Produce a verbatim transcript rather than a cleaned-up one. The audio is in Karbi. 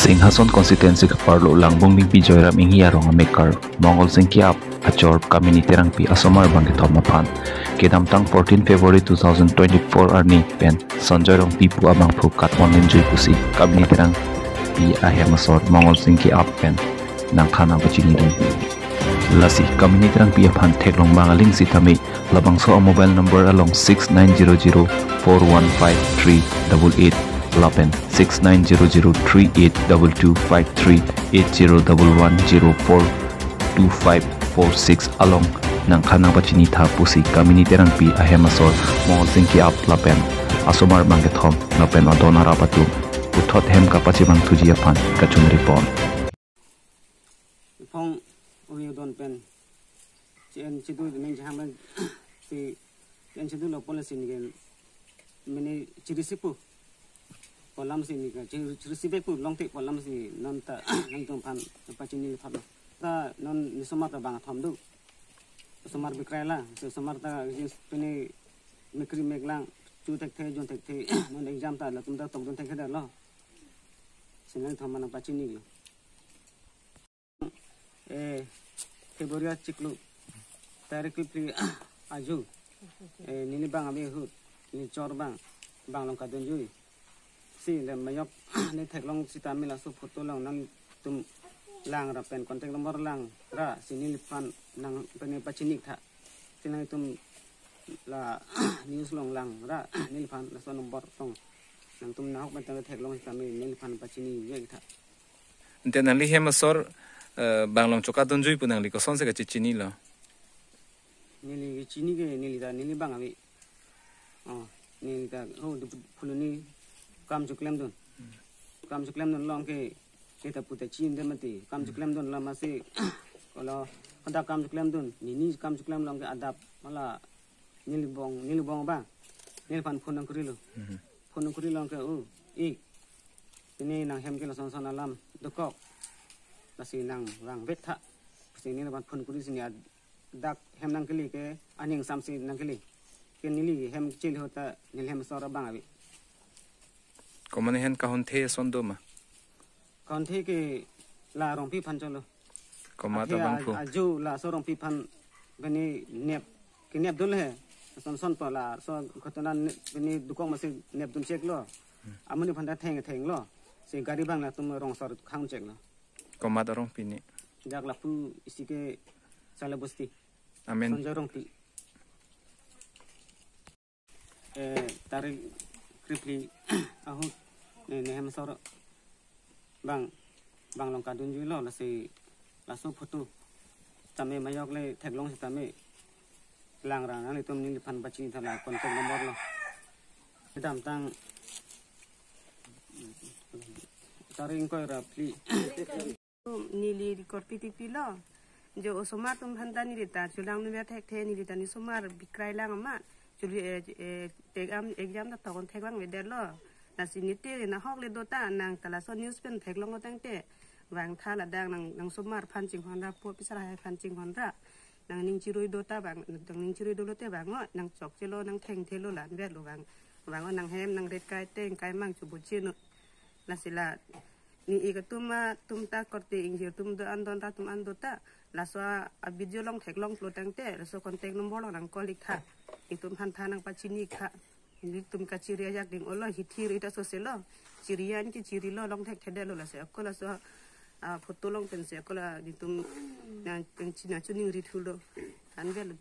Singhason constituency kaparlo Langbung Bingpi Joyram Inghi arong amekar Mongol Singki ap achor Kamini Terangpi asomar bangkethom aphan kedamtang fourteen February two thousand twenty-four arni pen Sanjoy Rongpi pu abangphu katpon dunjui pusi Kamini Terangpi ahem asor Mongol Singki ap pen nangthan nangpachinidun. Lasi Kamini Terangpi aphan theklong bang aling sitame labangso a mobile number along six nine zero zero four one five three double eight lapen six nine zero zero three eight double two five three eight zero double one zero four two five four six along nangthan nangpachinitha pusi Kamini Terangpi ahem asor Mongol Singki ap lapen asomar bangkethom lapen adon arap atum puthot hem kapachibangthuji aphan kachungripon. Phong uwi udon pen chen chidu neng jaham si chen chidu lo pon si nike mene chirisipu polam si nike chiri- chirisibekpu longte polam si non ta nangtumphan pachini thotlo. Ta non ne somar ta bangkethom do. Somar bikrai la, so somar ta jis pene mekri meklang chu thekthe jun thekthe non exam ta latum ta tokdun thekthe lo. Si nangtumphan nangpachinilo. Eh, February achiklo tarik phli ajo, eh, neli bang ave ahut, neli chor bang, bang along kadunjui. Si le mayok ne theklong sitame laso photo along nangtum lang ra pen contact number lang ra si neliphan nang pene pachinik tha. Si nangtum la news along lang ra neliphan laso number along nangtum nahok pen tame theklong sitame neliphan pachini ye tha. Ante nangli hem asor, eh, bang along chokadunjui pu nangli kosonsi kachechinilo? Neli chini ke neli ta neli bang ave. Oh, neli ta, oh, du- phuloni kam choklemdun. Kam choklemdun along ke, kita puta chin de mati. Kam choklemdun la masi, kalau ada kam choklemdun, nini kam choklem along ke adap mala neli bong, neli bong ba. Neliphan phone nangkurilo. Mhm. Phone nangkuri along ke, oh, ik. Pini nanghem ke lason son alam dokok. Lasi nangvang bet tha. Si neliphan phone kuri si ne ad- dak hem nangkele ke aning samsi nangkele. Ke neli hem chil hota neli hem asor bang ave. Komat ahin kahonthe ason do ma? Kahonthe ke la Rongpi aphan cholo. Komat Athe abangphu? A- ajo laso Rongpi aphan pene nep kenepdun le he. Son son pa laso ghotona ne- pene dokok masi nepdun cheklo. Amonit aphan ta theng thenglo. Si gari bang latum rong asor khang cheklo. Komat arong pini? Dak lapu isi ke Sala Bosti. Amen. Sanjoy Rongpi. Eh, tarik krephli ahut ne nehem asor bang, bang along kadunjuilo lasi laso photo tame mayok le theklong sitame lang ra nanglitum neliphan pachinitha la contact number lo. Kedamtang tarik ingkoi ra phli. Neli record pi tipilo. Jo osomar atum aphan ta neli ta chulang nuver thekthe, neli ta ne somar bikrai lang amat. Chuli, eh, eh, exam, exam ta tokon thek lang vedetlo. Lasi neli te nahok le do ta nang ta laso news pen theklong tangte. Vangtha ladak nang, nang somar aphan chinghon ra po pisar hai aphan chinghon ra. Nangning chirui do ta vang, nangning chirui dolo te vang o, nang chokchelo, nang thengthelo la nvetlo vang. Vang o nang hem, nang ret kai teng kai mang chubu chino. Lasi la ne ik atum atum ta korte ingjir atum do an don ta atum an do ta. Laso a video along theklonglo tangte, laso contact number along nang call ik tha. Itum aphan tha nang pachini ik tha. Netum kachiri ajak ding olo hithir ita soselo. Chiri an ke chirilo long thekthedetlo lasi ako laso, ah, photo along pensi ako la netum nang china chuning rithulo. Anvel.